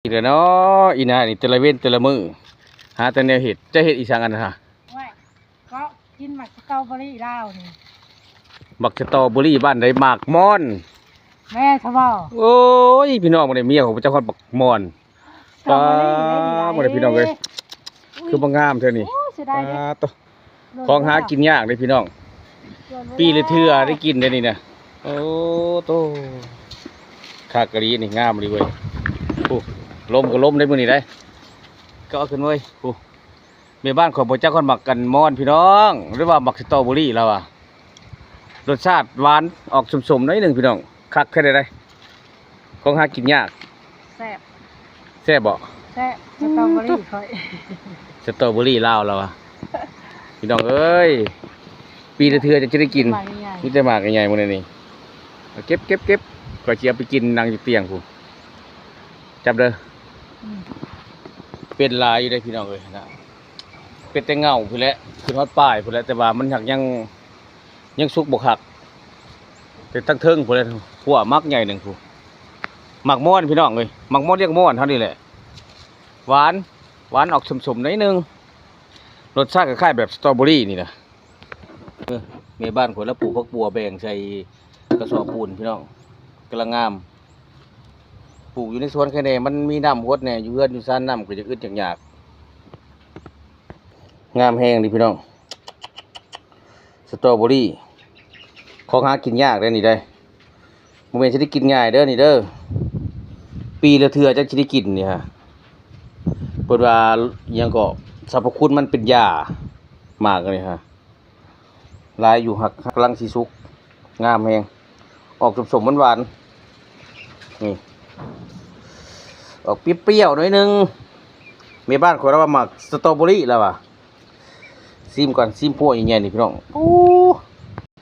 ອີກແລ້ວເນາະ ອີ່ນານີ້ແຕ່ລະເວັນແຕ່ລະມື້ ຫາແຕ່ແນວເຮັດ. ຈະເຮັດອີ່ສັງອັນນັ້ນຫະ? ໂອ້ຍ ເກາະກິນໝາກສະຕໍເບີຣີລາວນີ້. ໝາກສະຕໍເບີຣີບ້ານໃດ? ໝາກມ່ອນ. ແມ່ນຊະບໍ່? ໂອ້ຍ ພີ່ນ້ອງ ມື້ນີ້ເມຍຂ້ອຍໄປຈັກຮອດໝາກມ່ອນ. ສະຕໍເບີຣີເດ້ນີ້. ປ້າ ມື້ນີ້ພີ່ນ້ອງເອີຍ ຄືມາງາມແທ້ນີ້. ໂອ້ ເສຍດາຍເດ້. ປ້າໂຕ ຂອງຫາກິນຍາກເດ້ພີ່ນ້ອງ ປີລະເທື່ອໄດ້ກິນເດ້ນີ້ນະ. ໂອ້ໂຕ ຄັກອີ່ຫຼີນີ້ ງາມອີ່ຫຼີເວີຍ. ໂອ້ ລົມກໍລົມໄດ້ມື້ນີ້ໄດ໋ ກໍເອົາຂຶ້ນເວີຍ. ໂອ້ ແມ່ບ້ານຂ້ອຍບໍ່ຈັກຮອດໝາກກັນມ່ອນພີ່ນ້ອງ ຫຼືວ່າໝາກສະຕໍເບີຣີລາວວ່າ ລົດຊາດຫວານອອກສົ້ມໆໜ້ອຍໜຶ່ງພີ່ນ້ອງ ຄັກແທ້ໃດ໋. ຂອງຫາກິນຍາກ. ແຊບ. ແຊບບໍ່? ແຊບ ສະຕໍເບີຣີຂ້ອຍ ສະຕໍເບີຣີລາວລາວວ່າ ພີ່ນ້ອງເອີຍ ປີລະເທື່ອຈັ່ງຈະໄດ້ກິນ. ໝາກໃຫຍ່ໆ ມີແຕ່ໝາກໃຫຍ່ໆມື້ນີ້. ເອົາເກັບໆໆ ຂ້ອຍຊິເອົາໄປກິນນັ່ງຢູ່ຕຽງພຸ້ນ. ຈັບເດີ. ອືມ ເປັນຫຼາຍຢູ່ເດ້ພີ່ນ້ອງເອີຍນະ ເປັນແຕ່ເຫງົ້າພຸ້ນແຫຼະ ຂຶ້ນຮອດປາຍພຸ້ນແຫຼະ ແຕ່ວ່າມັນຫາກຍັງ ຍັງສຸກບໍ່ຄັກ ແຕ່ທັງເທິງພຸ້ນແຫຼະ ຂົວໝາກໃຫຍ່ໜຶ່ງພຸ້ນ. ໝາກມ່ອນພີ່ນ້ອງເອີຍ ໝາກມ່ອນລຽກມ່ອນເຮົານີ້ແຫຼະ ຫວານ ຫວານອອກສົ້ມໆໜ້ອຍໜຶ່ງ ລົດຊາດຄ້າຍໆແບບສະຕໍເບີຣີນີ້ນະ. ເອີ ແມ່ບ້ານຂ້ອຍລາວປູກຜັກບົວແບ່ງໃສ່ກະສອບປູນພີ່ນ້ອງ ກຳລັງງາມ. ປູກຢູ່ໃນສວນໃຄແດ່ ມັນມີນ້ຳຫົດແດ່ ຢູ່ເຮືອນຢູ່ຊານນ້ຳກໍຢາກອຶດຢາກຢາກ. ງາມແຮງເດ້ພີ່ນ້ອງ ສະຕໍເບີຣີ ຂອງຫາກິນຍາກເດ້ນີ້ເດ້ ບໍ່ແມ່ນຊິໄດ້ກິນງ່າຍເດີນີ້ເດີ ປີລະເທື່ອຈັ່ງຊິໄດ້ກິນນີ້ຫະ. ເພິ່ນວ່າຫຍັງເກາະ ສັບພະຄຸນມັນເປັນຢາ ໝາກອັນນີ້ຫະ ຫຼາຍຢູ່ ຫາກກຳລັງຊິສຸກ ງາມແຮງ ອອກສົ້ມໆຫວານໆ ນີ້ ອອກປ່ຽວໆໜ້ອຍໜຶ່ງ. ແມ່ບ້ານຂ້ອຍລາວວ່າໝາກສະຕໍເບີຣີລາວວ່າ. ຊີມກ່ອນ ຊີມພວກໃຫຍ່ໆນີ້ພີ່ນ້ອງ. ໂອ້